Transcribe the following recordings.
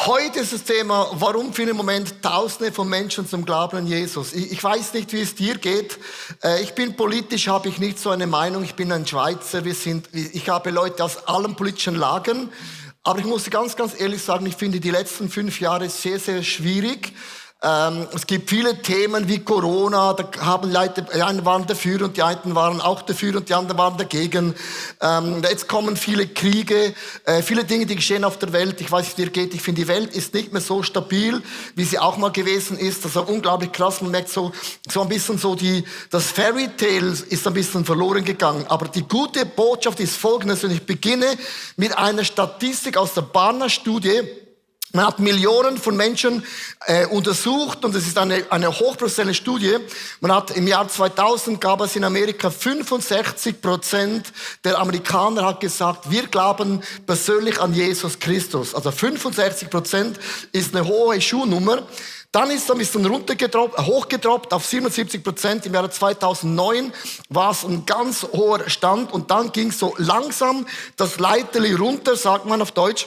Heute ist das Thema, warum finden im Moment Tausende von Menschen zum Glauben an Jesus. Ich weiß nicht, wie es dir geht. Ich bin politisch, habe ich nicht so eine Meinung. Ich bin ein Schweizer. Ich habe Leute aus allen politischen Lagern. Aber ich muss ganz ehrlich sagen, ich finde die letzten 5 Jahre sehr, sehr schwierig. Es gibt viele Themen wie Corona, da haben Leute, die einen waren dafür und die einen waren auch dafür und die anderen waren dagegen. Jetzt kommen viele Kriege, viele Dinge, die geschehen auf der Welt. Ich weiß, wie es dir geht. Ich finde, die Welt ist nicht mehr so stabil, wie sie auch mal gewesen ist. Das ist unglaublich krass. Man merkt so ein bisschen das Fairy Tale ist ein bisschen verloren gegangen. Aber die gute Botschaft ist folgendes, und ich beginne mit einer Statistik aus der Barna-Studie. Man hat Millionen von Menschen untersucht und es ist eine hochprofessionelle Studie. Man hat im Jahr 2000 gab es in Amerika 65% der Amerikaner hat gesagt, wir glauben persönlich an Jesus Christus. Also 65% ist eine hohe Schuhnummer. Dann ist es ein bisschen hochgedroppt auf 77%. Im Jahre 2009 war es ein ganz hoher Stand und dann ging so langsam das Leiterli runter, sagt man auf Deutsch.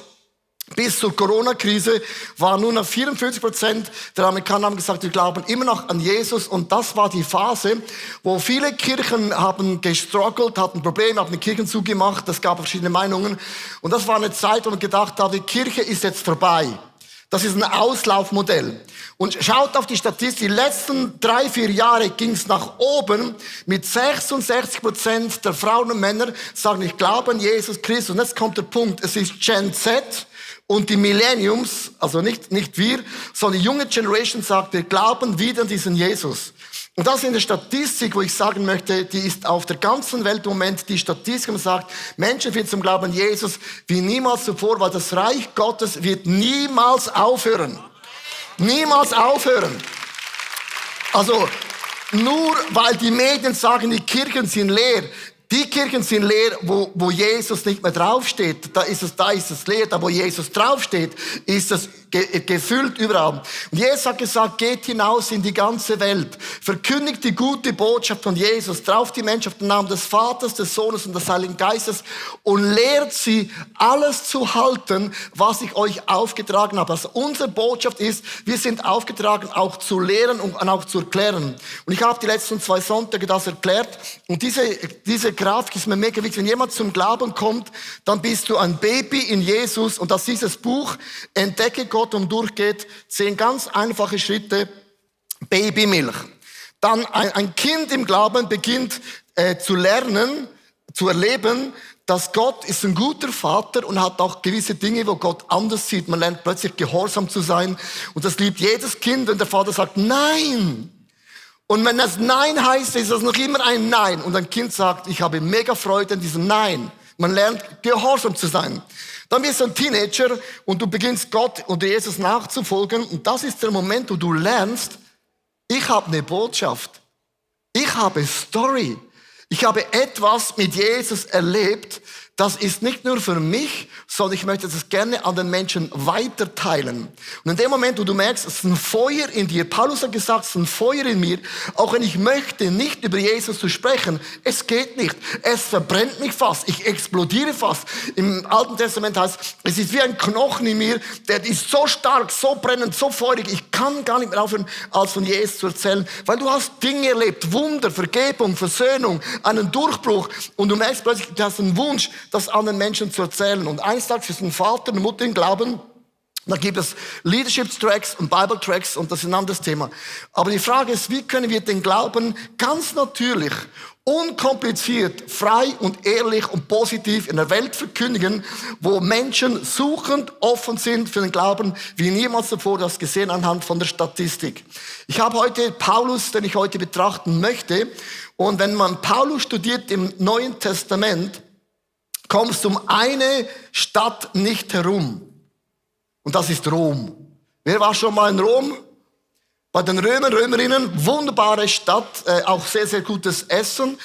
Bis zur Corona-Krise waren nur noch 54% der Amerikaner haben gesagt, wir glauben immer noch an Jesus. Und das war die Phase, wo viele Kirchen haben gestruggelt, hatten Probleme, haben die Kirchen zugemacht. Es gab verschiedene Meinungen. Und das war eine Zeit, wo man gedacht hat, die Kirche ist jetzt vorbei. Das ist ein Auslaufmodell. Und schaut auf die Statistik, die letzten 3-4 Jahre ging es nach oben mit 66% der Frauen und Männer sagen, ich glaube an Jesus Christus. Und jetzt kommt der Punkt, es ist Gen Z. Und die Millenniums, also nicht wir, sondern die junge Generation sagt, wir glauben wieder an diesen Jesus. Und das ist in der Statistik, wo ich sagen möchte, die ist auf der ganzen Welt im Moment die Statistik, wo man sagt, Menschen finden zum Glauben an Jesus wie niemals zuvor, weil das Reich Gottes wird niemals aufhören. Niemals aufhören. Also, nur weil die Medien sagen, die Kirchen sind leer, die Kirchen sind leer, wo Jesus nicht mehr draufsteht. Da ist es leer. Da, wo Jesus draufsteht, ist es gefüllt überall. Und Jesus hat gesagt, geht hinaus in die ganze Welt. Verkündigt die gute Botschaft von Jesus. Tauft die Menschen auf den Namen des Vaters, des Sohnes und des Heiligen Geistes und lehrt sie, alles zu halten, was ich euch aufgetragen habe. Also unsere Botschaft ist, wir sind aufgetragen, auch zu lehren und auch zu erklären. Und ich habe die letzten 2 Sonntage das erklärt. Und diese Grafik ist mir mega wichtig. Wenn jemand zum Glauben kommt, dann bist du ein Baby in Jesus. Und dass dieses Buch Entdecke Gott und durchgeht, 10 ganz einfache Schritte. Babymilch. Dann ein Kind im Glauben beginnt zu lernen, zu erleben, dass Gott ist ein guter Vater und hat auch gewisse Dinge, wo Gott anders sieht. Man lernt plötzlich gehorsam zu sein. Und das liebt jedes Kind, wenn der Vater sagt, nein. Und wenn das Nein heißt, ist das noch immer ein Nein. Und ein Kind sagt, ich habe mega Freude an diesem Nein. Man lernt, gehorsam zu sein. Dann bist du ein Teenager und du beginnst Gott und Jesus nachzufolgen. Und das ist der Moment, wo du lernst, ich habe eine Botschaft. Ich habe Story. Ich habe etwas mit Jesus erlebt. Das ist nicht nur für mich, sondern ich möchte das gerne an den Menschen weiterteilen. Und in dem Moment, wo du merkst, es ist ein Feuer in dir, Paulus hat gesagt, es ist ein Feuer in mir, auch wenn ich möchte, nicht über Jesus zu sprechen, es geht nicht. Es verbrennt mich fast, ich explodiere fast. Im Alten Testament heißt es ist wie ein Knochen in mir, der ist so stark, so brennend, so feurig, ich kann gar nicht mehr aufhören, als von Jesus zu erzählen, weil du hast Dinge erlebt, Wunder, Vergebung, Versöhnung, einen Durchbruch und du merkst plötzlich, du hast einen Wunsch, das anderen Menschen zu erzählen. Und eines Tages ist ein Vater und Mutter im Glauben, da gibt es Leadership-Tracks und Bible-Tracks und das ist ein anderes Thema. Aber die Frage ist, wie können wir den Glauben ganz natürlich, unkompliziert, frei und ehrlich und positiv in der Welt verkündigen, wo Menschen suchend offen sind für den Glauben, wie niemals zuvor das gesehen anhand von der Statistik. Ich habe heute Paulus, den ich heute betrachten möchte. Und wenn man Paulus studiert im Neuen Testament, kommst um eine Stadt nicht herum. Und das ist Rom. Wer war schon mal in Rom? Bei den Römerinnen, wunderbare Stadt, auch sehr, sehr gutes Essen.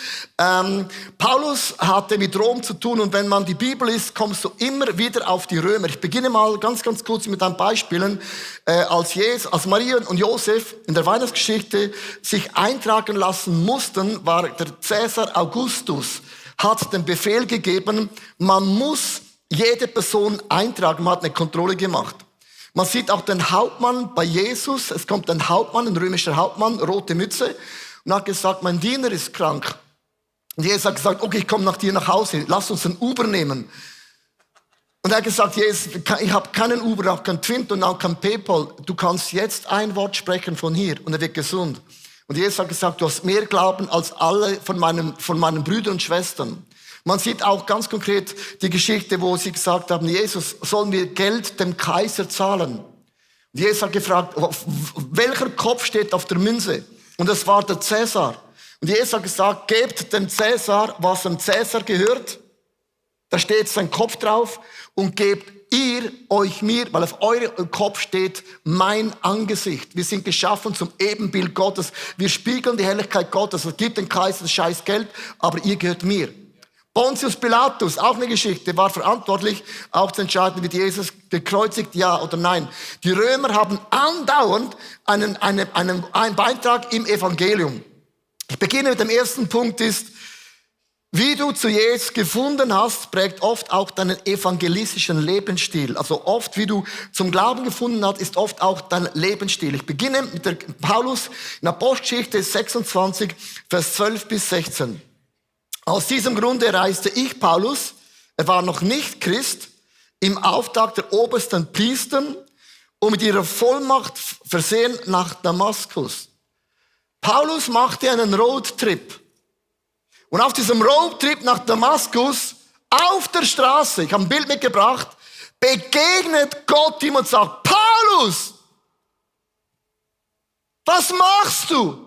Paulus hatte mit Rom zu tun und wenn man die Bibel liest, kommst du immer wieder auf die Römer. Ich beginne mal ganz kurz mit ein Beispielen. Als Maria und Josef in der Weihnachtsgeschichte sich eintragen lassen mussten, war der Cäsar Augustus, hat den Befehl gegeben, man muss jede Person eintragen, man hat eine Kontrolle gemacht. Man sieht auch den Hauptmann bei Jesus. Es kommt ein Hauptmann, ein römischer Hauptmann, rote Mütze, und hat gesagt, mein Diener ist krank. Und Jesus hat gesagt, okay, ich komme nach dir nach Hause, lass uns ein Uber nehmen. Und er hat gesagt, Jesus, ich habe keinen Uber, auch kein Twint und auch kein PayPal. Du kannst jetzt ein Wort sprechen von hier und er wird gesund. Und Jesus hat gesagt, du hast mehr Glauben als alle von meinen Brüdern und Schwestern. Man sieht auch ganz konkret die Geschichte, wo sie gesagt haben, Jesus, sollen wir Geld dem Kaiser zahlen? Und Jesus hat gefragt, welcher Kopf steht auf der Münze? Und das war der Cäsar. Und Jesus hat gesagt, gebt dem Cäsar, was dem Cäsar gehört. Da steht sein Kopf drauf. Und gebt ihr euch mir, weil auf eurem Kopf steht mein Angesicht. Wir sind geschaffen zum Ebenbild Gottes. Wir spiegeln die Herrlichkeit Gottes. Es gibt den Kaiser das scheiß Geld, aber ihr gehört mir. Pontius Pilatus, auch eine Geschichte, war verantwortlich, auch zu entscheiden, wird Jesus gekreuzigt, ja oder nein. Die Römer haben andauernd einen Beitrag im Evangelium. Ich beginne mit dem ersten Punkt ist, wie du zu Jesus gefunden hast, prägt oft auch deinen evangelistischen Lebensstil. Also oft, wie du zum Glauben gefunden hast, ist oft auch dein Lebensstil. Ich beginne mit der Paulus in Apostelgeschichte 26, Vers 12 bis 16. Aus diesem Grunde reiste ich, Paulus, er war noch nicht Christ, im Auftrag der obersten Priester und mit ihrer Vollmacht versehen nach Damaskus. Paulus machte einen Roadtrip. Und auf diesem Roadtrip nach Damaskus, auf der Straße, ich habe ein Bild mitgebracht, begegnet Gott ihm und sagt, Paulus, was machst du?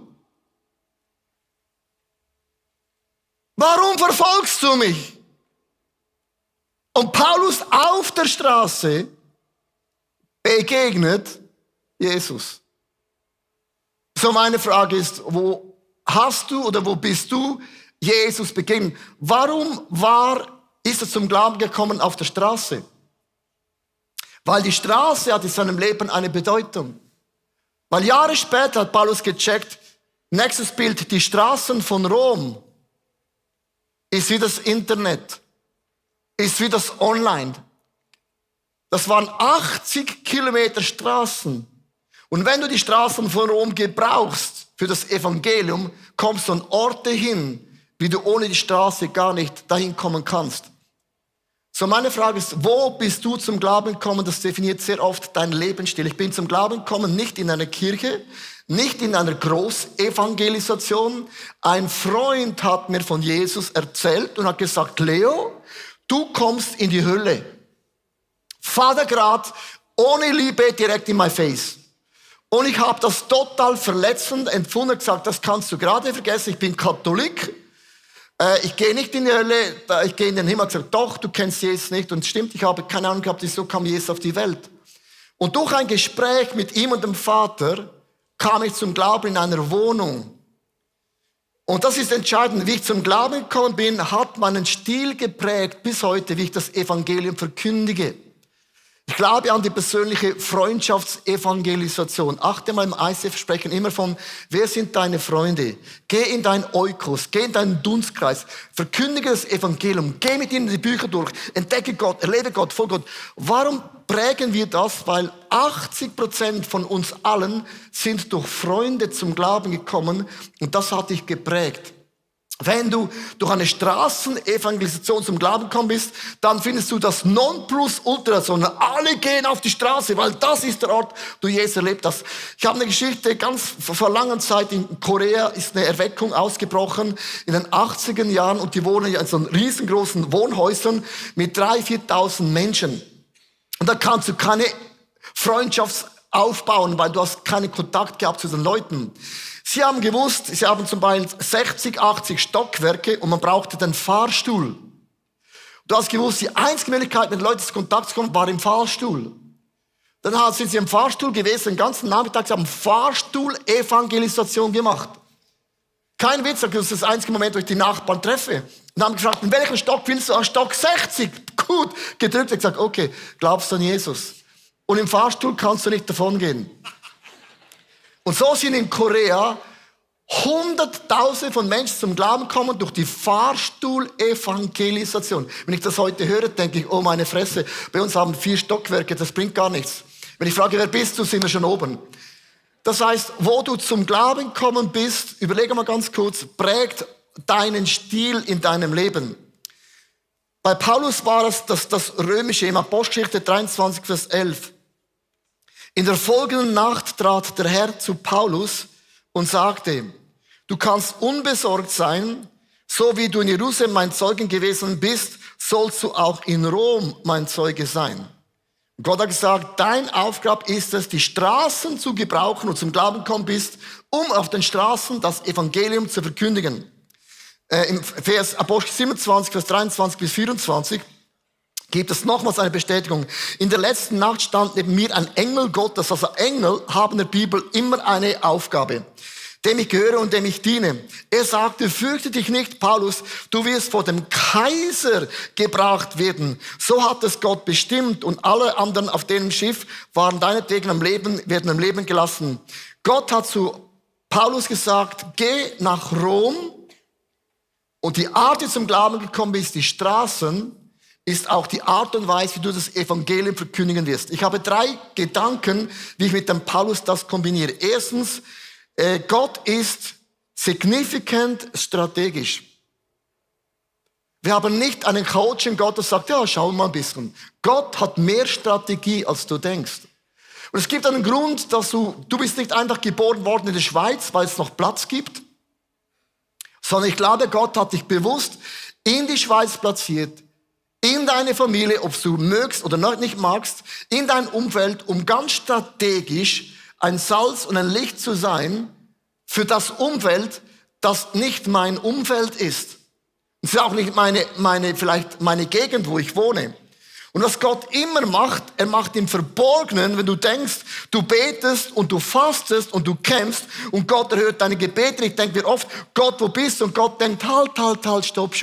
Warum verfolgst du mich? Und Paulus auf der Straße begegnet Jesus. So meine Frage ist, wo hast du oder wo bist du Jesus begegnet? Warum ist er zum Glauben gekommen auf der Straße? Weil die Straße hat in seinem Leben eine Bedeutung. Weil Jahre später hat Paulus gecheckt, nächstes Bild, die Straßen von Rom ist wie das Internet, ist wie das Online. Das waren 80 Kilometer Straßen. Und wenn du die Straßen von Rom gebrauchst für das Evangelium, kommst du an Orte hin, wie du ohne die Straße gar nicht dahin kommen kannst. So meine Frage ist, wo bist du zum Glauben gekommen? Das definiert sehr oft deinen Lebensstil. Ich bin zum Glauben gekommen, nicht in einer Kirche, nicht in einer Großevangelisation. Ein Freund hat mir von Jesus erzählt und hat gesagt, Leo, du kommst in die Hölle. Vatergrad, ohne Liebe, direkt in my face. Und ich habe das total verletzend empfunden und gesagt, das kannst du gerade vergessen, ich bin Katholik. Ich gehe nicht in die Hölle, ich gehe in den Himmel. Ich habe gesagt, doch, du kennst Jesus nicht. Und stimmt, ich habe keine Ahnung gehabt, wieso kam Jesus auf die Welt. Und durch ein Gespräch mit ihm und dem Vater kam ich zum Glauben in einer Wohnung. Und das ist entscheidend. Wie ich zum Glauben gekommen bin, hat meinen Stil geprägt bis heute, wie ich das Evangelium verkündige. Ich glaube an die persönliche Freundschaftsevangelisation. Achte mal im ICF sprechen immer von, wer sind deine Freunde? Geh in dein Oikos, geh in deinen Dunstkreis, verkündige das Evangelium, geh mit ihnen die Bücher durch, entdecke Gott, erlebe Gott, folge Gott. Warum prägen wir das? Weil 80% von uns allen sind durch Freunde zum Glauben gekommen und das hat dich geprägt. Wenn du durch eine Straßenevangelisation zum Glauben gekommen bist, dann findest du das Nonplusultra, sondern alle gehen auf die Straße, weil das ist der Ort, wo du Jesus erlebt hast. Ich habe eine Geschichte, ganz vor langer Zeit in Korea ist eine Erweckung ausgebrochen in den 80er Jahren und die wohnen in so riesengroßen Wohnhäusern mit 3.000, 4.000 Menschen. Und da kannst du keine Freundschaft aufbauen, weil du hast keinen Kontakt gehabt zu den Leuten. Sie haben gewusst, sie haben zum Beispiel 60, 80 Stockwerke und man brauchte den Fahrstuhl. Du hast gewusst, die einzige Möglichkeit, mit den Leuten in Kontakt zu kommen, war im Fahrstuhl. Dann sind sie im Fahrstuhl gewesen, den ganzen Nachmittag, sie haben Fahrstuhl-Evangelisation gemacht. Kein Witz, das ist das einzige Moment, wo ich die Nachbarn treffe. Und haben gefragt, in welchem Stock willst du? Ah, Stock 60. Gut, gedrückt. Ich gesagt, okay, glaubst du an Jesus? Und im Fahrstuhl kannst du nicht davongehen. Und so sind in Korea Hunderttausende von Menschen zum Glauben gekommen durch die Fahrstuhl-Evangelisation. Wenn ich das heute höre, denke ich, oh meine Fresse, bei uns haben 4 Stockwerke, das bringt gar nichts. Wenn ich frage, wer bist du, sind wir schon oben. Das heißt, wo du zum Glauben gekommen bist, überlege mal ganz kurz, prägt deinen Stil in deinem Leben. Bei Paulus war es das Römische, in Apostelgeschichte 23, Vers 11. In der folgenden Nacht trat der Herr zu Paulus und sagte, du kannst unbesorgt sein, so wie du in Jerusalem mein Zeuge gewesen bist, sollst du auch in Rom mein Zeuge sein. Und Gott hat gesagt, dein Aufgabe ist es, die Straßen zu gebrauchen und zum Glauben gekommen bist, um auf den Straßen das Evangelium zu verkündigen. Im Vers Apostel 27, Vers 23 bis 24 gibt es nochmals eine Bestätigung. In der letzten Nacht stand neben mir ein Engel Gottes. Also Engel haben in der Bibel immer eine Aufgabe, dem ich gehöre und dem ich diene. Er sagte, fürchte dich nicht, Paulus, du wirst vor dem Kaiser gebracht werden. So hat es Gott bestimmt und alle anderen auf dem Schiff waren deinetwegen werden am Leben gelassen. Gott hat zu Paulus gesagt, geh nach Rom und die Art, wie zum Glauben gekommen bist, die Straßen, ist auch die Art und Weise, wie du das Evangelium verkündigen wirst. Ich habe 3 Gedanken, wie ich mit dem Paulus das kombiniere. Erstens, Gott ist significant strategisch. Wir haben nicht einen Coach in Gott, der sagt, ja, schau mal ein bisschen. Gott hat mehr Strategie, als du denkst. Und es gibt einen Grund, dass du bist nicht einfach geboren worden in der Schweiz, weil es noch Platz gibt, sondern ich glaube, Gott hat dich bewusst in die Schweiz platziert, in deine Familie, ob du mögst oder nicht magst, in dein Umfeld, um ganz strategisch ein Salz und ein Licht zu sein für das Umfeld, das nicht mein Umfeld ist. Es ist auch nicht vielleicht meine Gegend, wo ich wohne. Und was Gott immer macht, er macht im Verborgenen, wenn du denkst, du betest und du fastest und du kämpfst und Gott erhört deine Gebete. Ich denke mir oft, Gott, wo bist du? Und Gott denkt, halt, stopp.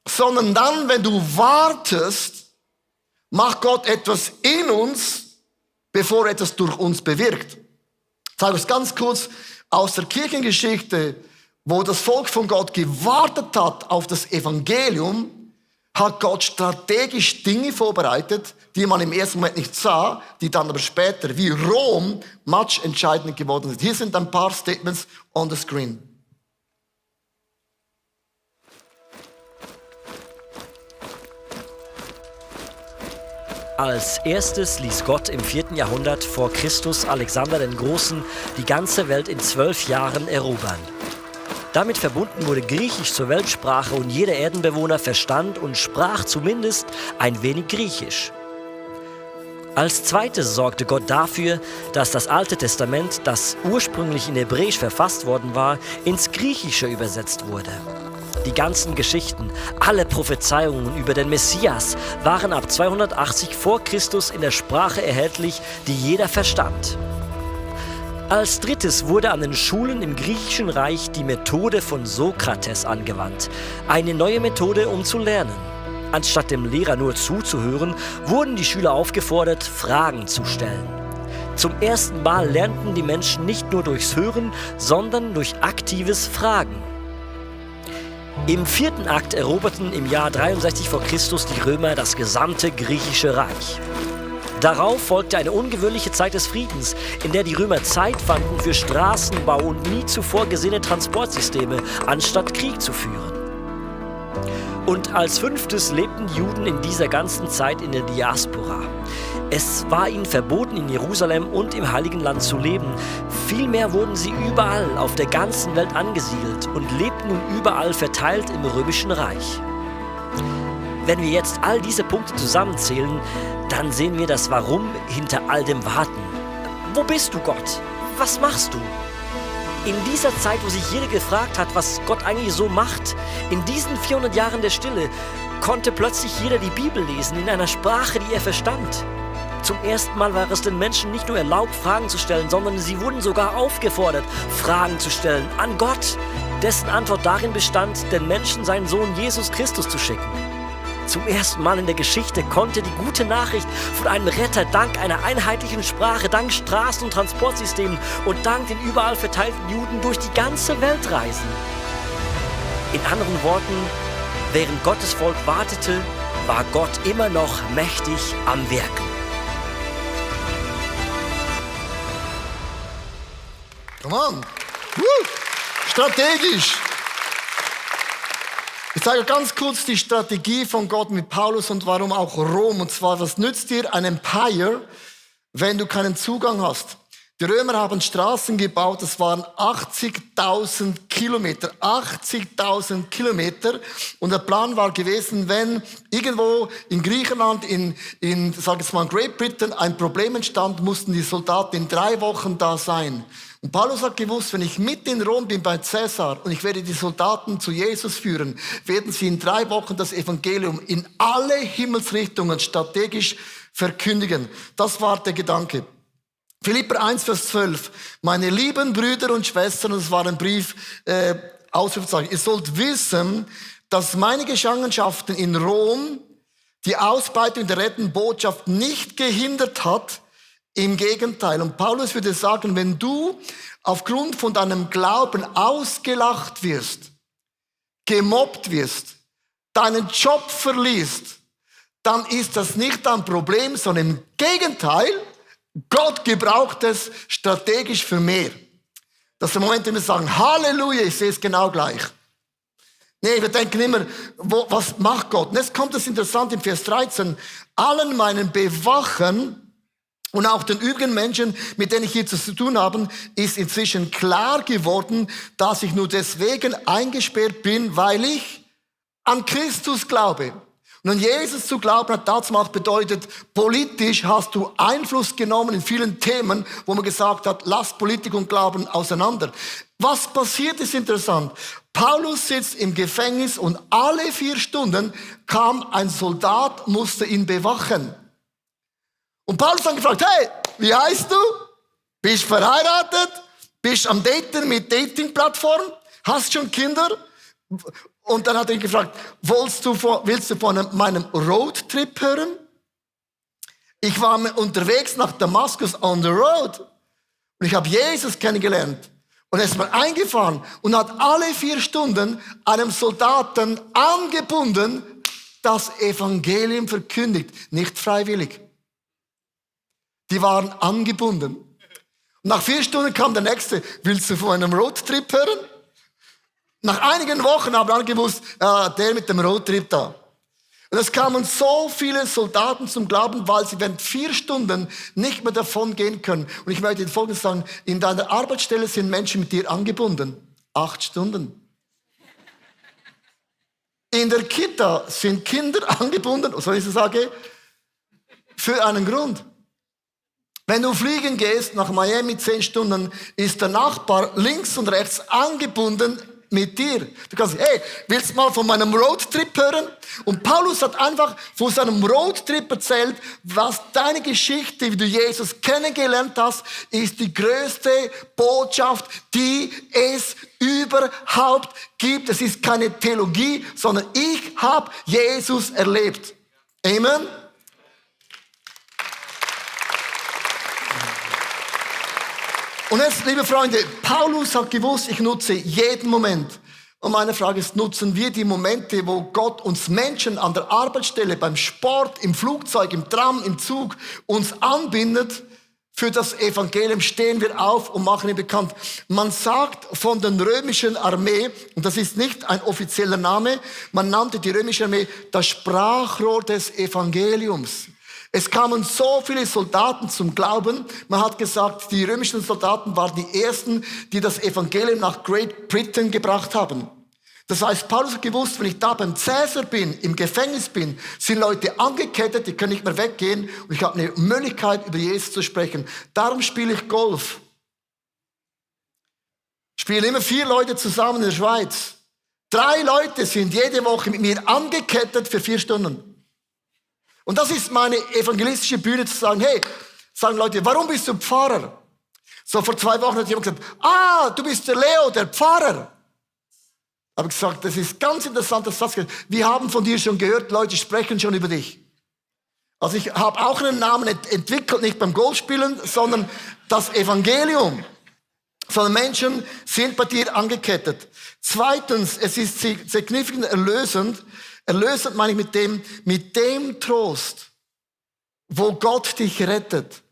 Sondern dann, wenn du wartest, macht Gott etwas in uns, bevor er etwas durch uns bewirkt. Ich sage es ganz kurz aus der Kirchengeschichte, wo das Volk von Gott gewartet hat auf das Evangelium, hat Gott strategisch Dinge vorbereitet, die man im ersten Moment nicht sah, die dann aber später, wie Rom, matchentscheidend geworden sind. Hier sind ein paar Statements on the screen. Als erstes ließ Gott im 4. Jahrhundert vor Christus Alexander den Großen die ganze Welt in 12 Jahren erobern. Damit verbunden wurde Griechisch zur Weltsprache und jeder Erdenbewohner verstand und sprach zumindest ein wenig Griechisch. Als zweites sorgte Gott dafür, dass das Alte Testament, das ursprünglich in Hebräisch verfasst worden war, ins Griechische übersetzt wurde. Die ganzen Geschichten, alle Prophezeiungen über den Messias waren ab 280 vor Christus in der Sprache erhältlich, die jeder verstand. Als drittes wurde an den Schulen im griechischen Reich die Methode von Sokrates angewandt, eine neue Methode, um zu lernen. Anstatt dem Lehrer nur zuzuhören, wurden die Schüler aufgefordert, Fragen zu stellen. Zum ersten Mal lernten die Menschen nicht nur durchs Hören, sondern durch aktives Fragen. Im 4. Akt eroberten im Jahr 63 vor Christus die Römer das gesamte griechische Reich. Darauf folgte eine ungewöhnliche Zeit des Friedens, in der die Römer Zeit fanden für Straßenbau und nie zuvor gesehene Transportsysteme, anstatt Krieg zu führen. Und als 5. lebten die Juden in dieser ganzen Zeit in der Diaspora. Es war ihnen verboten, in Jerusalem und im Heiligen Land zu leben. Vielmehr wurden sie überall auf der ganzen Welt angesiedelt und lebten nun überall verteilt im Römischen Reich. Wenn wir jetzt all diese Punkte zusammenzählen, dann sehen wir das Warum hinter all dem Warten. Wo bist du, Gott? Was machst du? In dieser Zeit, wo sich jeder gefragt hat, was Gott eigentlich so macht, in diesen 400 Jahren der Stille, konnte plötzlich jeder die Bibel lesen in einer Sprache, die er verstand. Zum ersten Mal war es den Menschen nicht nur erlaubt, Fragen zu stellen, sondern sie wurden sogar aufgefordert, Fragen zu stellen an Gott, dessen Antwort darin bestand, den Menschen seinen Sohn Jesus Christus zu schicken. Zum ersten Mal in der Geschichte konnte die gute Nachricht von einem Retter dank einer einheitlichen Sprache, dank Straßen- und Transportsystemen und dank den überall verteilten Juden durch die ganze Welt reisen. In anderen Worten, während Gottes Volk wartete, war Gott immer noch mächtig am Wirken. Come on. Strategisch. Ich zeige ganz kurz die Strategie von Gott mit Paulus und warum auch Rom. Und zwar, was nützt dir ein Empire, wenn du keinen Zugang hast? Die Römer haben Straßen gebaut, das waren 80.000 Kilometer. 80.000 Kilometer. Und der Plan war gewesen, wenn irgendwo in Griechenland, sag ich mal, Great Britain ein Problem entstand, mussten die Soldaten in 3 Wochen da sein. Und Paulus hat gewusst, wenn ich mitten in Rom bin bei Caesar und ich werde die Soldaten zu Jesus führen, werden sie in 3 Wochen das Evangelium in alle Himmelsrichtungen strategisch verkündigen. Das war der Gedanke. Philipper 1, Vers 12. Meine lieben Brüder und Schwestern, das war ein Brief, Ausrufezeichen. Ihr sollt wissen, dass meine Gefangenschaft in Rom die Ausbreitung der rettenden Botschaft nicht gehindert hat. Im Gegenteil. Und Paulus würde sagen, wenn du aufgrund von deinem Glauben ausgelacht wirst, gemobbt wirst, deinen Job verlierst, dann ist das nicht ein Problem, sondern im Gegenteil, Gott gebraucht es strategisch für mehr. Das ist der Moment, in dem wir sagen, Halleluja, ich sehe es genau gleich. Nee, wir denken immer, was macht Gott? Und jetzt kommt es interessant im Vers 13. Allen meinen Bewachen und auch den übrigen Menschen, mit denen ich hier zu tun habe, ist inzwischen klar geworden, dass ich nur deswegen eingesperrt bin, weil ich an Christus glaube. Und an Jesus zu glauben hat damals bedeutet, politisch hast du Einfluss genommen in vielen Themen, wo man gesagt hat, lass Politik und Glauben auseinander. Was passiert ist interessant. Paulus sitzt im Gefängnis und alle 4 Stunden kam ein Soldat, musste ihn bewachen. Und Paulus hat gefragt, hey, wie heißt du? Bist verheiratet? Bist am Daten mit Dating-Plattform? Hast schon Kinder? Und dann hat er ihn gefragt, willst du von meinem Roadtrip hören? Ich war unterwegs nach Damaskus on the road. Und ich habe Jesus kennengelernt. Und er ist mal eingefahren und hat alle 4 Stunden einem Soldaten angebunden das Evangelium verkündigt. Nicht freiwillig. Die waren angebunden. Und nach 4 Stunden kam der Nächste. Willst du von einem Roadtrip hören? Nach einigen Wochen haben alle gewusst, der mit dem Roadtrip da. Und es kamen so viele Soldaten zum Glauben, weil sie während 4 Stunden nicht mehr davon gehen können. Und ich möchte Ihnen Folgendes sagen, in deiner Arbeitsstelle sind Menschen mit dir angebunden. 8 Stunden. In der Kita sind Kinder angebunden, so ich sage, für einen Grund. Wenn du fliegen gehst nach Miami 10 Stunden, ist der Nachbar links und rechts angebunden mit dir. Du kannst sagen, hey, willst du mal von meinem Roadtrip hören? Und Paulus hat einfach von seinem Roadtrip erzählt, was deine Geschichte, wie du Jesus kennengelernt hast, ist die größte Botschaft, die es überhaupt gibt. Es ist keine Theologie, sondern ich habe Jesus erlebt. Amen. Und jetzt, liebe Freunde, Paulus hat gewusst, ich nutze jeden Moment. Und meine Frage ist, nutzen wir die Momente, wo Gott uns Menschen an der Arbeitsstelle, beim Sport, im Flugzeug, im Tram, im Zug uns anbindet? Für das Evangelium stehen wir auf und machen ihn bekannt. Man sagt von der römischen Armee, und das ist nicht ein offizieller Name, man nannte die römische Armee das Sprachrohr des Evangeliums. Es kamen so viele Soldaten zum Glauben. Man hat gesagt, die römischen Soldaten waren die ersten, die das Evangelium nach Great Britain gebracht haben. Das heißt, Paulus hat gewusst, wenn ich da beim Caesar bin, im Gefängnis bin, sind Leute angekettet, die können nicht mehr weggehen und ich habe eine Möglichkeit, über Jesus zu sprechen. Darum spiele ich Golf. Ich spiele immer 4 Leute zusammen in der Schweiz. 3 Leute sind jede Woche mit mir angekettet für 4 Stunden. Und das ist meine evangelistische Bühne, zu sagen, hey, sagen Leute, warum bist du Pfarrer? So vor 2 Wochen hat jemand gesagt, du bist der Leo, der Pfarrer. Habe ich gesagt, das ist ganz interessant, das Satz. Wir haben von dir schon gehört, Leute sprechen schon über dich. Also ich habe auch einen Namen entwickelt, nicht beim Golfspielen, sondern das Evangelium. Sondern Menschen sind bei dir angekettet. Zweitens, es ist signifikant erlösend, Erlösend meine ich mit dem Trost, wo Gott dich rettet.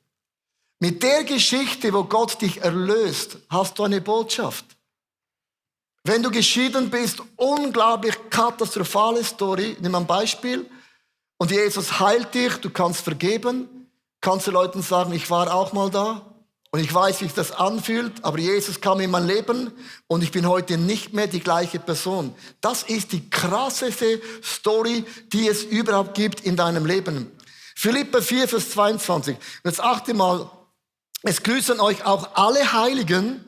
Mit der Geschichte, wo Gott dich erlöst, hast du eine Botschaft. Wenn du geschieden bist, unglaublich katastrophale Story, nimm ein Beispiel, und Jesus heilt dich, du kannst vergeben, kannst du Leuten sagen, ich war auch mal da und ich weiß, wie sich das anfühlt, aber Jesus kam in mein Leben und ich bin heute nicht mehr die gleiche Person. Das ist die krasseste Story, die es überhaupt gibt in deinem Leben. Philipper 4, Vers 22. Und jetzt achte mal, es grüßen euch auch alle Heiligen,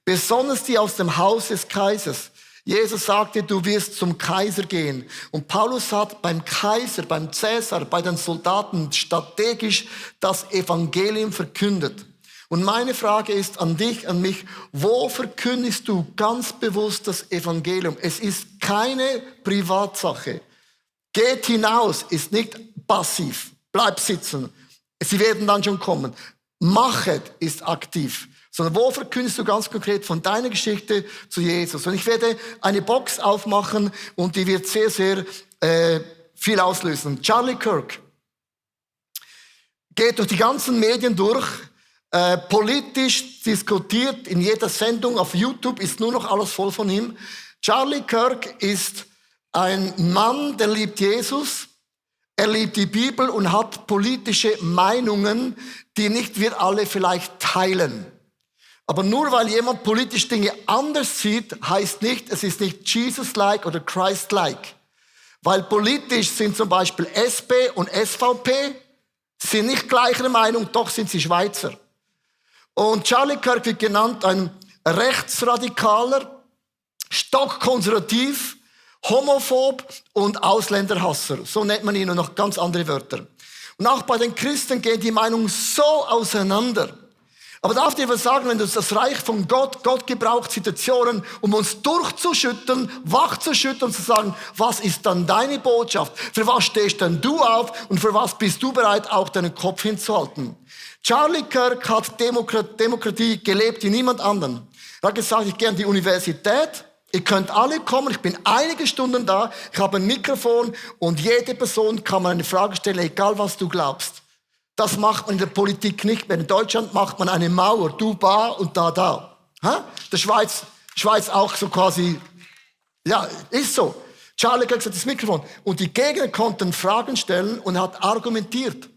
besonders die aus dem Haus des Kaisers. Jesus sagte, du wirst zum Kaiser gehen. Und Paulus hat beim Kaiser, beim Cäsar, bei den Soldaten strategisch das Evangelium verkündet. Und meine Frage ist an dich, an mich, wo verkündigst du ganz bewusst das Evangelium? Es ist keine Privatsache. Geht hinaus, ist nicht passiv. Bleib sitzen. Sie werden dann schon kommen. Machet ist aktiv. Sondern wo verkündest du ganz konkret von deiner Geschichte zu Jesus? Und ich werde eine Box aufmachen und die wird sehr, sehr viel auslösen. Charlie Kirk geht durch die ganzen Medien durch, politisch diskutiert, in jeder Sendung auf YouTube ist nur noch alles voll von ihm. Charlie Kirk ist ein Mann, der liebt Jesus, er liebt die Bibel und hat politische Meinungen, die nicht wir alle vielleicht teilen. Aber nur weil jemand politisch Dinge anders sieht, heißt nicht, es ist nicht Jesus-like oder Christ-like. Weil politisch sind zum Beispiel SP und SVP, sind nicht gleicher Meinung, doch sind sie Schweizer. Und Charlie Kirk wird genannt ein Rechtsradikaler, stockkonservativ, homophob und Ausländerhasser. So nennt man ihn und noch ganz andere Wörter. Und auch bei den Christen gehen die Meinungen so auseinander. Aber darf ich dir was sagen, wenn du das Reich von Gott gebraucht Situationen, um uns durchzuschütten, wachzuschütten und zu sagen, was ist dann deine Botschaft? Für was stehst denn du auf und für was bist du bereit, auch deinen Kopf hinzuhalten? Charlie Kirk hat Demokratie gelebt wie niemand anderen. Er hat gesagt, ich gehe an die Universität, ihr könnt alle kommen, ich bin einige Stunden da, ich habe ein Mikrofon und jede Person kann mir eine Frage stellen, egal was du glaubst. Das macht man in der Politik nicht mehr. In Deutschland macht man eine Mauer, du da und da. Der Schweiz auch so quasi, ja, ist so. Charlie Kirk hat das Mikrofon. Und die Gegner konnten Fragen stellen und er hat argumentiert.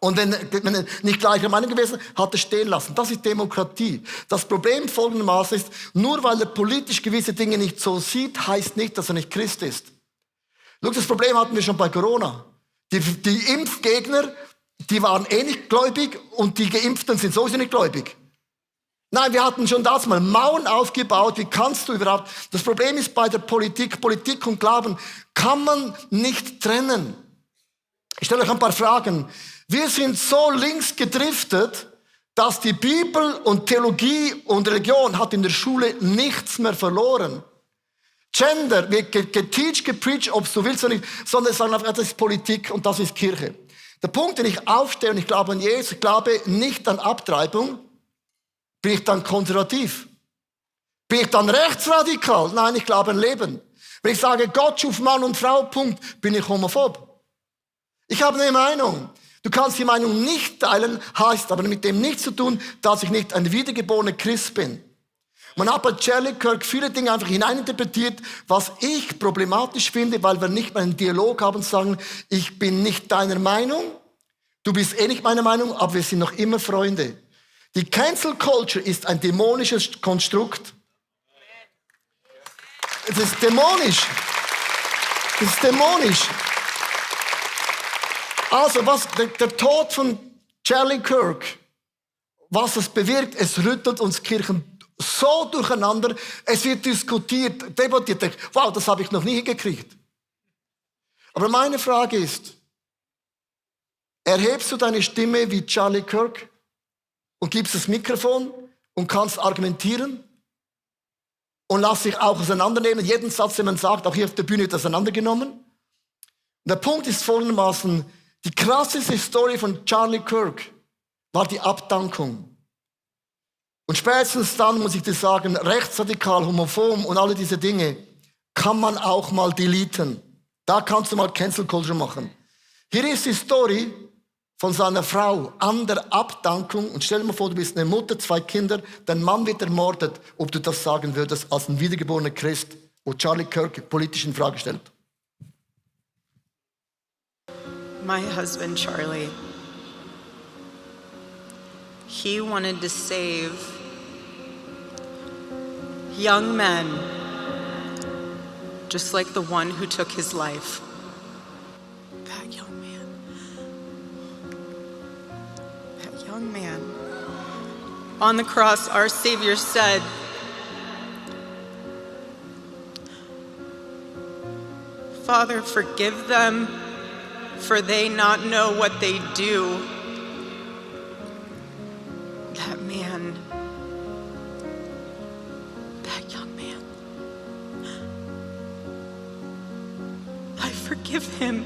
Und wenn er nicht gleicher Meinung gewesen ist, hat er stehen lassen. Das ist Demokratie. Das Problem folgendermaßen ist, nur weil er politisch gewisse Dinge nicht so sieht, heißt nicht, dass er nicht Christ ist. Schau, das Problem hatten wir schon bei Corona. Die Impfgegner, die waren eh nicht gläubig und die Geimpften sind sowieso nicht gläubig. Nein, wir hatten schon das mal Mauern aufgebaut. Wie kannst du überhaupt? Das Problem ist bei der Politik und Glauben kann man nicht trennen. Ich stelle euch ein paar Fragen. Wir sind so links gedriftet, dass die Bibel und Theologie und Religion hat in der Schule nichts mehr verloren. Gender wird geteacht, gepreacht, ob du willst oder nicht, sondern sagen einfach, das ist Politik und das ist Kirche. Der Punkt, den ich aufstehe und ich glaube an Jesus, ich glaube nicht an Abtreibung, bin ich dann konservativ? Bin ich dann rechtsradikal? Nein, ich glaube an Leben. Wenn ich sage, Gott schuf Mann und Frau, Punkt, bin ich homophob. Ich habe eine Meinung. Du kannst die Meinung nicht teilen, heißt aber mit dem nichts zu tun, dass ich nicht ein wiedergeborener Christ bin. Man hat bei Charlie Kirk viele Dinge einfach hineininterpretiert, was ich problematisch finde, weil wir nicht mal einen Dialog haben und sagen, ich bin nicht deiner Meinung, du bist eh nicht meiner Meinung, aber wir sind noch immer Freunde. Die Cancel Culture ist ein dämonisches Konstrukt. Es ist dämonisch. Es ist dämonisch. Also, der Tod von Charlie Kirk, was es bewirkt, es rüttelt uns Kirchen so durcheinander, es wird diskutiert, debattiert. Wow, das habe ich noch nie hingekriegt. Aber meine Frage ist, erhebst du deine Stimme wie Charlie Kirk und gibst das Mikrofon und kannst argumentieren und lass dich auch auseinandernehmen. Jeden Satz, den man sagt, auch hier auf der Bühne wird auseinandergenommen. Und der Punkt ist folgendermaßen, die krasseste Story von Charlie Kirk war die Abdankung. Und spätestens dann, muss ich dir sagen, rechtsradikal, homophob und alle diese Dinge kann man auch mal deleten. Da kannst du mal Cancel Culture machen. Hier ist die Story von seiner Frau an der Abdankung. Und stell dir mal vor, du bist eine Mutter, 2 Kinder, dein Mann wird ermordet, ob du das sagen würdest als ein wiedergeborener Christ, wo Charlie Kirk politisch in Frage stellt. My husband, Charlie, he wanted to save young men, just like the one who took his life. That young man. That young man. On the cross, our Savior said, "Father, forgive them, for they not know what they do." That man, that young man, I forgive him.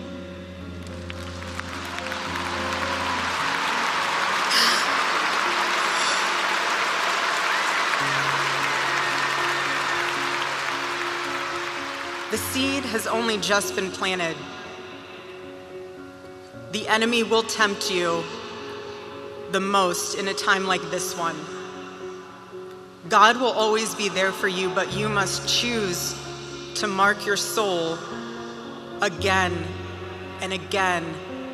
The seed has only just been planted. The enemy will tempt you the most in a time like this one. God will always be there for you, but you must choose to mark your soul again and again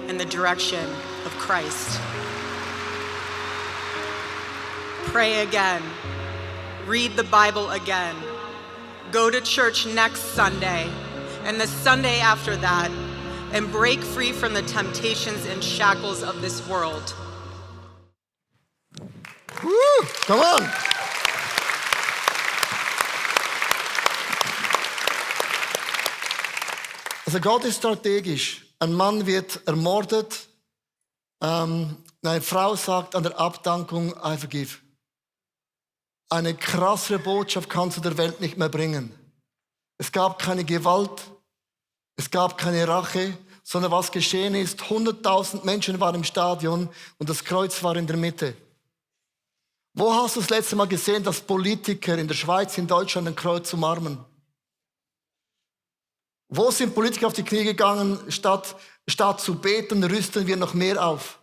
in the direction of Christ. Pray again. Read the Bible again. Go to church next Sunday and the Sunday after that, and break free from the temptations and shackles of this world. Woo, come on. Also Gott ist strategisch. Ein Mann wird ermordet. Eine Frau sagt an der Abdankung, I forgive. Eine krassere Botschaft kannst du der Welt nicht mehr bringen. Es gab keine Gewalt. Es gab keine Rache, sondern was geschehen ist, 100.000 Menschen waren im Stadion und das Kreuz war in der Mitte. Wo hast du das letzte Mal gesehen, dass Politiker in der Schweiz, in Deutschland ein Kreuz umarmen? Wo sind Politiker auf die Knie gegangen, statt zu beten, rüsten wir noch mehr auf?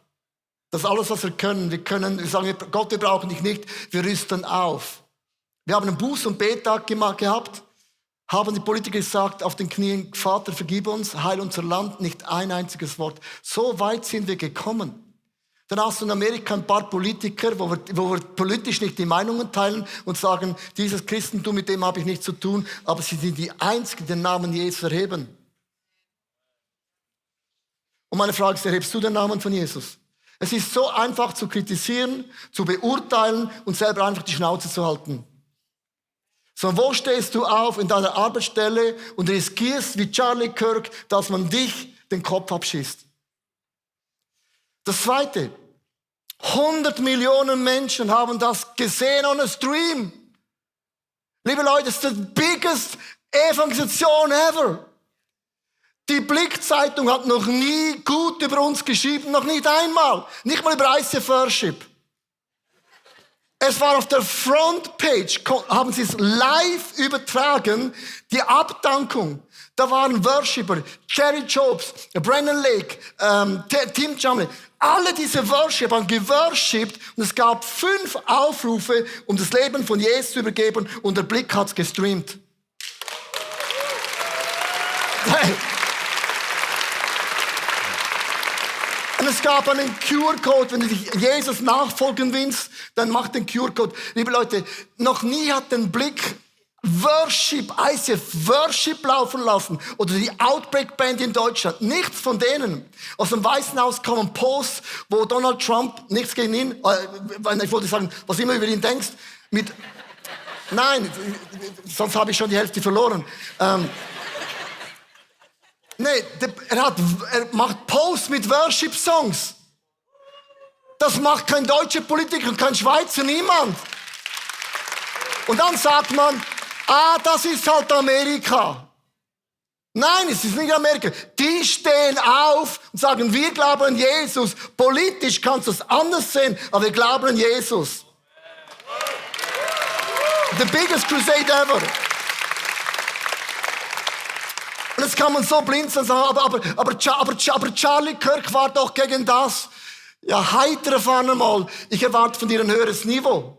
Das ist alles, was wir können. Wir sagen, Gott, wir brauchen dich nicht, wir rüsten auf. Wir haben einen Buß- und Bettag gehabt, haben die Politiker gesagt, auf den Knien, Vater, vergib uns, heil unser Land, nicht ein einziges Wort. So weit sind wir gekommen. Dann hast du in Amerika ein paar Politiker, wo wir politisch nicht die Meinungen teilen und sagen, dieses Christentum, mit dem habe ich nichts zu tun, aber sie sind die Einzigen, die den Namen Jesus erheben. Und meine Frage ist, erhebst du den Namen von Jesus? Es ist so einfach zu kritisieren, zu beurteilen und selber einfach die Schnauze zu halten. Sondern wo stehst du auf in deiner Arbeitsstelle und riskierst wie Charlie Kirk, dass man dich den Kopf abschießt? Das Zweite, 100 Millionen Menschen haben das gesehen on a stream. Liebe Leute, das ist die biggest Evangelisation ever. Die Blick-Zeitung hat noch nie gut über uns geschrieben, noch nicht einmal. Nicht mal über ICF Worship. Es war auf der Frontpage, haben sie es live übertragen, die Abdankung. Da waren Worshipper, Jerry Jobs, Brennan Lake, Tim Chamley. Alle diese Worshipper haben geworshipped und es gab 5 Aufrufe, um das Leben von Jesus zu übergeben und der Blick hat's gestreamt. Hey. Und es gab einen QR-Code, wenn du dich Jesus nachfolgen willst, dann mach den QR-Code. Liebe Leute, noch nie hat den Blick Worship, ICF Worship laufen lassen oder die Outbreak Band in Deutschland. Nichts von denen. Aus dem Weißen Haus kamen Posts, wo Donald Trump, nichts gegen ihn, ich wollte sagen, was immer über ihn denkst, nein, sonst habe ich schon die Hälfte verloren. Nee, er macht Posts mit Worship-Songs. Das macht kein deutscher Politiker und kein Schweizer, niemand. Und dann sagt man, das ist halt Amerika. Nein, es ist nicht Amerika. Die stehen auf und sagen, wir glauben an Jesus. Politisch kannst du es anders sehen, aber wir glauben an Jesus. The biggest crusade ever. Und jetzt kann man so blind sein und sagen, aber Charlie Kirk war doch gegen das. Ja, heitere Fahne mal. Ich erwarte von dir ein höheres Niveau.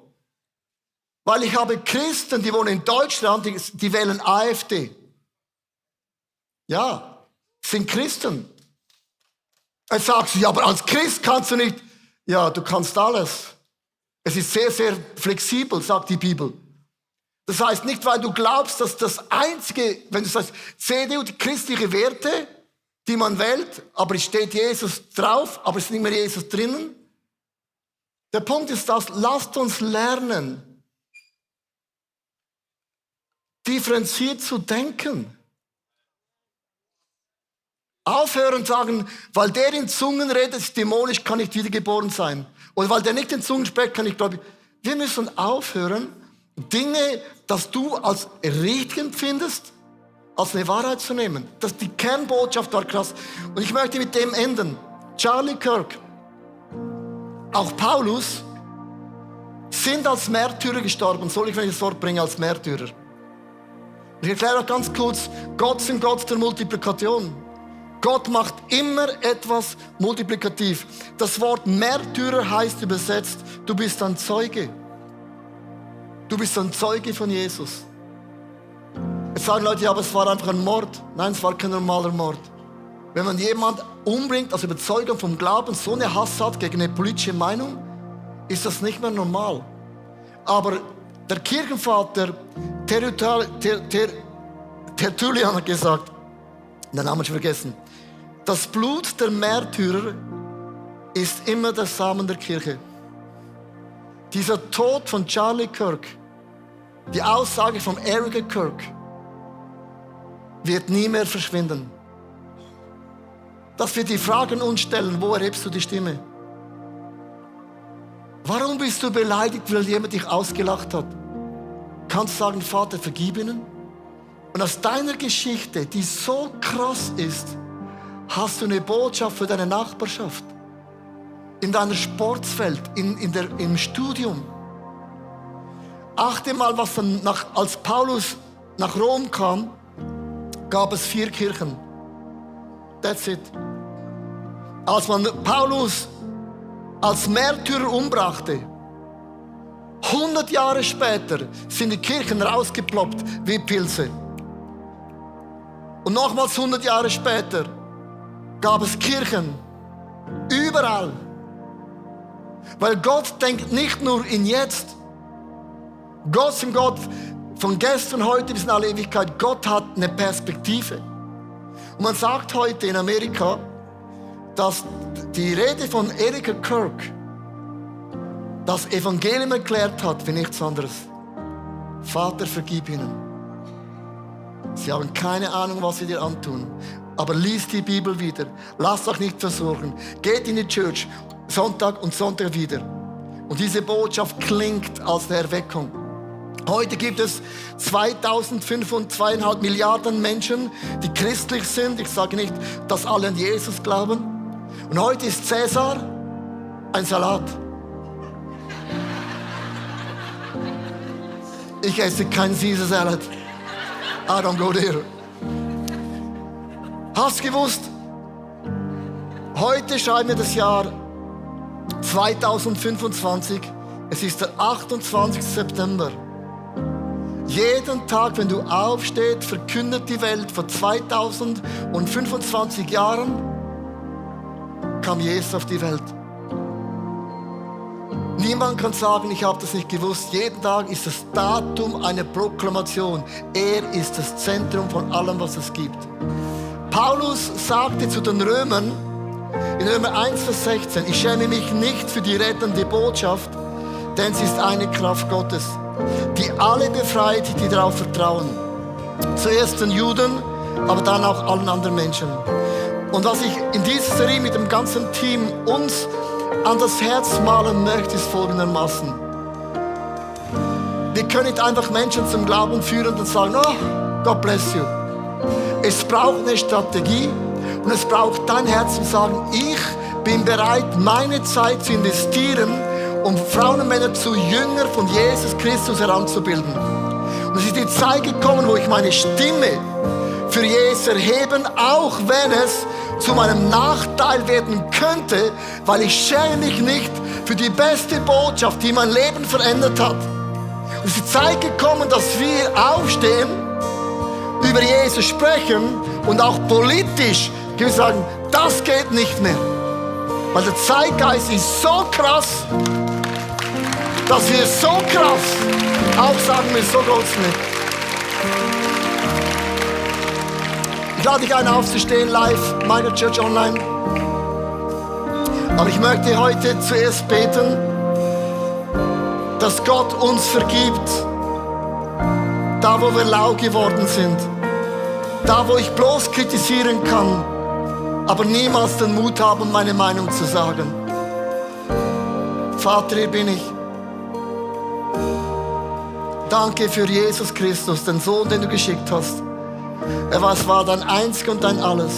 Weil ich habe Christen, die wohnen in Deutschland, die wählen AfD. Ja, sind Christen. Jetzt sagst du, ja, aber als Christ kannst du nicht. Ja, du kannst alles. Es ist sehr, sehr flexibel, sagt die Bibel. Das heißt nicht, weil du glaubst, dass das einzige, wenn du sagst, CDU, die christliche Werte, die man wählt, aber es steht Jesus drauf, aber es ist nicht mehr Jesus drinnen. Der Punkt ist das, lasst uns lernen, differenziert zu denken. Aufhören und sagen, weil der in Zungen redet, ist dämonisch, kann nicht wiedergeboren sein. Oder weil der nicht in Zungen spricht, kann ich glauben. Wir müssen aufhören, Dinge, dass du als richtig empfindest, als eine Wahrheit zu nehmen. Das die Kernbotschaft war krass. Und ich möchte mit dem enden. Charlie Kirk, auch Paulus, sind als Märtyrer gestorben. Soll ich das Wort bringen, als Märtyrer? Ich erkläre auch ganz kurz, Gott ist ein Gott der Multiplikation. Gott macht immer etwas multiplikativ. Das Wort Märtyrer heißt übersetzt, du bist ein Zeuge. Du bist ein Zeuge von Jesus. Jetzt sagen Leute, ja, aber es war einfach ein Mord. Nein, es war kein normaler Mord. Wenn man jemanden umbringt, aus Überzeugung vom Glauben, so eine Hass hat gegen eine politische Meinung, ist das nicht mehr normal. Aber der Kirchenvater Tertullian hat gesagt, den Namen schon vergessen, das Blut der Märtyrer ist immer der Samen der Kirche. Dieser Tod von Charlie Kirk, die Aussage von Eric Kirk, wird nie mehr verschwinden. Dass wir die Fragen uns stellen, wo erhebst du die Stimme? Warum bist du beleidigt, weil jemand dich ausgelacht hat? Kannst du sagen, Vater, vergib ihnen? Und aus deiner Geschichte, die so krass ist, hast du eine Botschaft für deine Nachbarschaft. In deiner Sportfeld, im Studium. Achte mal, was dann als Paulus nach Rom kam, gab es 4 Kirchen. That's it. Als man Paulus als Märtyrer umbrachte, 100 Jahre später sind die Kirchen rausgeploppt wie Pilze. Und nochmals 100 Jahre später gab es Kirchen überall. Weil Gott denkt nicht nur in jetzt. Gott ist ein Gott von gestern, heute bis in alle Ewigkeit. Gott hat eine Perspektive. Und man sagt heute in Amerika, dass die Rede von Eric Kirk das Evangelium erklärt hat wie nichts anderes. Vater, vergib ihnen. Sie haben keine Ahnung, was sie dir antun. Aber lies die Bibel wieder. Lasst euch nicht versuchen. Geht in die Church Sonntag und Sonntag wieder. Und diese Botschaft klingt als eine Erweckung. Heute gibt es 2,5 Milliarden Menschen, die christlich sind. Ich sage nicht, dass alle an Jesus glauben. Und heute ist Cäsar ein Salat. Ich esse kein Caesar Salad. I don't go there. Hast du gewusst? Heute schreiben wir das Jahr 2025. Es ist der 28. September. Jeden Tag, wenn du aufstehst, verkündet die Welt. Vor 2025 Jahren kam Jesus auf die Welt. Niemand kann sagen, ich habe das nicht gewusst. Jeden Tag ist das Datum eine Proklamation. Er ist das Zentrum von allem, was es gibt. Paulus sagte zu den Römern in Römer 1, Vers 16, ich schäme mich nicht für die rettende Botschaft, denn sie ist eine Kraft Gottes, die alle befreit, die darauf vertrauen. Zuerst den Juden, aber dann auch allen anderen Menschen. Und was ich in dieser Serie mit dem ganzen Team uns an das Herz malen möchte, ist folgendermaßen. Wir können nicht einfach Menschen zum Glauben führen und sagen, oh, God bless you. Es braucht eine Strategie und es braucht dein Herz zu sagen, ich bin bereit, meine Zeit zu investieren, um Frauen und Männer zu Jünger von Jesus Christus heranzubilden. Und es ist die Zeit gekommen, wo ich meine Stimme für Jesus erheben, auch wenn es zu meinem Nachteil werden könnte, weil ich schäme mich nicht für die beste Botschaft, die mein Leben verändert hat. Es ist die Zeit gekommen, dass wir aufstehen, über Jesus sprechen und auch politisch sagen, das geht nicht mehr. Weil der Zeitgeist ist so krass, dass wir so krass auch sagen müssen, so geht's nicht. Ich lade dich ein, aufzustehen, live, Michael Church Online. Aber ich möchte heute zuerst beten, dass Gott uns vergibt, da wo wir lau geworden sind, da wo ich bloß kritisieren kann, aber niemals den Mut haben, meine Meinung zu sagen. Vater, hier bin ich. Danke für Jesus Christus, den Sohn, den du geschickt hast. Er war dein Einzig und dein Alles.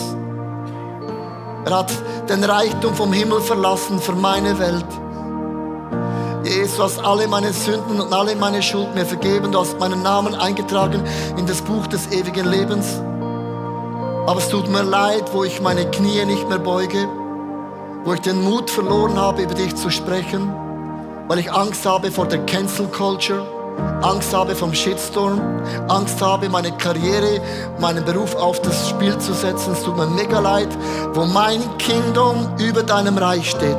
Er hat den Reichtum vom Himmel verlassen für meine Welt. Jesus, du hast alle meine Sünden und alle meine Schuld mir vergeben. Du hast meinen Namen eingetragen in das Buch des ewigen Lebens. Aber es tut mir leid, wo ich meine Knie nicht mehr beuge, wo ich den Mut verloren habe, über dich zu sprechen, weil ich Angst habe vor der Cancel Culture, Angst habe vom Shitstorm, Angst habe, meine Karriere, meinen Beruf auf das Spiel zu setzen. Es tut mir mega leid, wo mein Kingdom über deinem Reich steht.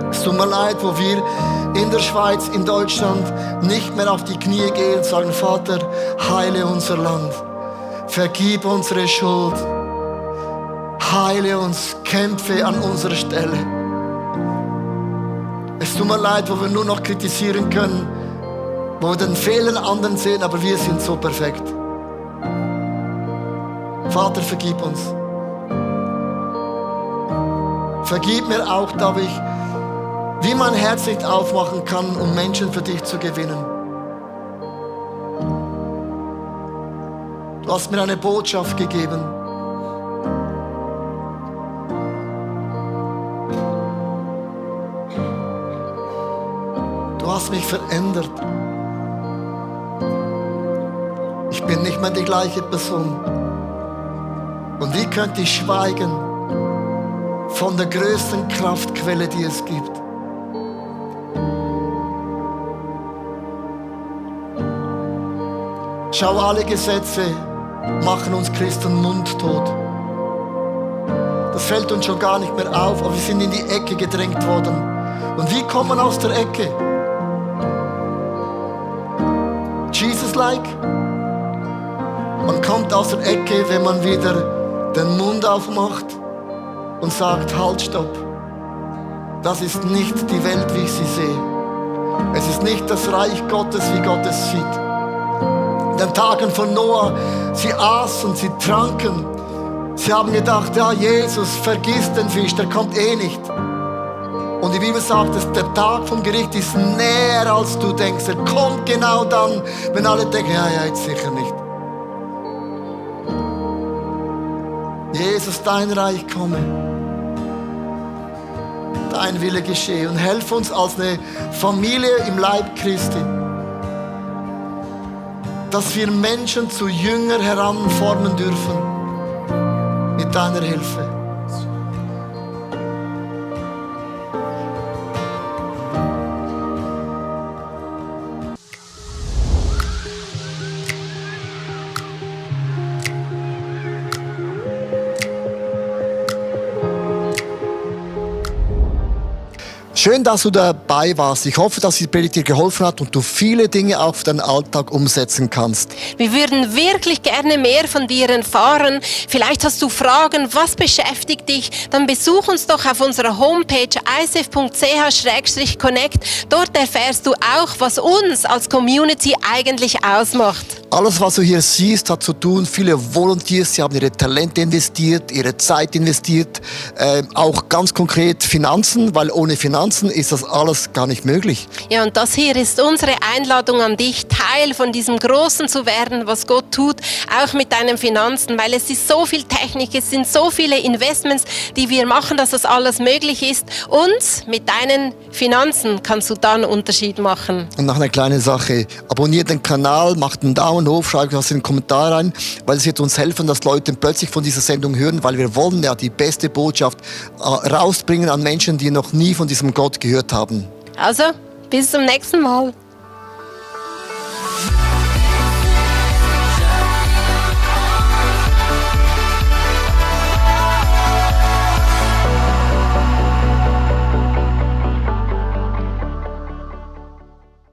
Es tut mir leid, wo wir in der Schweiz, in Deutschland nicht mehr auf die Knie gehen und sagen, Vater, heile unser Land, vergib unsere Schuld, heile uns, kämpfe an unserer Stelle. Es tut mir leid, wo wir nur noch kritisieren können, wo wir den Fehler anderen sehen, aber wir sind so perfekt. Vater, vergib uns. Vergib mir auch, da ich wie mein Herz nicht aufmachen kann, um Menschen für dich zu gewinnen. Du hast mir eine Botschaft gegeben. Du hast mich verändert. Ich bin nicht mehr die gleiche Person. Und wie könnte ich schweigen von der größten Kraftquelle, die es gibt? Schau, alle Gesetze machen uns Christen mundtot. Das fällt uns schon gar nicht mehr auf, aber wir sind in die Ecke gedrängt worden. Und wie kommt man aus der Ecke? Jesus-like? Man kommt aus der Ecke, wenn man wieder den Mund aufmacht und sagt, halt, stopp. Das ist nicht die Welt, wie ich sie sehe. Es ist nicht das Reich Gottes, wie Gott es sieht. In den Tagen von Noah, sie aßen, sie tranken. Sie haben gedacht, ja, Jesus, vergiss den Fisch, der kommt eh nicht. Und die Bibel sagt, dass der Tag vom Gericht ist näher, als du denkst. Er kommt genau dann, wenn alle denken, ja, jetzt sicher nicht. Jesus, dein Reich komme. Dein Wille geschehe. Und helf uns als eine Familie im Leib Christi, dass wir Menschen zu Jünger heranformen dürfen. Mit deiner Hilfe. Schön, dass du dabei warst. Ich hoffe, dass die Predigt dir geholfen hat und du viele Dinge auch für deinen Alltag umsetzen kannst. Wir würden wirklich gerne mehr von dir erfahren. Vielleicht hast du Fragen, was beschäftigt dich? Dann besuch uns doch auf unserer Homepage icf.ch/connect. Dort erfährst du auch, was uns als Community eigentlich ausmacht. Alles, was du hier siehst, hat zu tun, viele Volunteers, sie haben ihre Talente investiert, ihre Zeit investiert, auch ganz konkret Finanzen, weil ohne Finanzen ist das alles gar nicht möglich. Ja, und das hier ist unsere Einladung an dich. Teil von diesem Großen zu werden, was Gott tut, auch mit deinen Finanzen, weil es ist so viel Technik, es sind so viele Investments, die wir machen, dass das alles möglich ist. Und mit deinen Finanzen kannst du da einen Unterschied machen. Und noch eine kleine Sache. Abonniert den Kanal, macht einen Daumen hoch, schreibt was in den Kommentar rein, weil es wird uns helfen, dass Leute plötzlich von dieser Sendung hören, weil wir wollen ja die beste Botschaft rausbringen an Menschen, die noch nie von diesem Gott gehört haben. Also, bis zum nächsten Mal.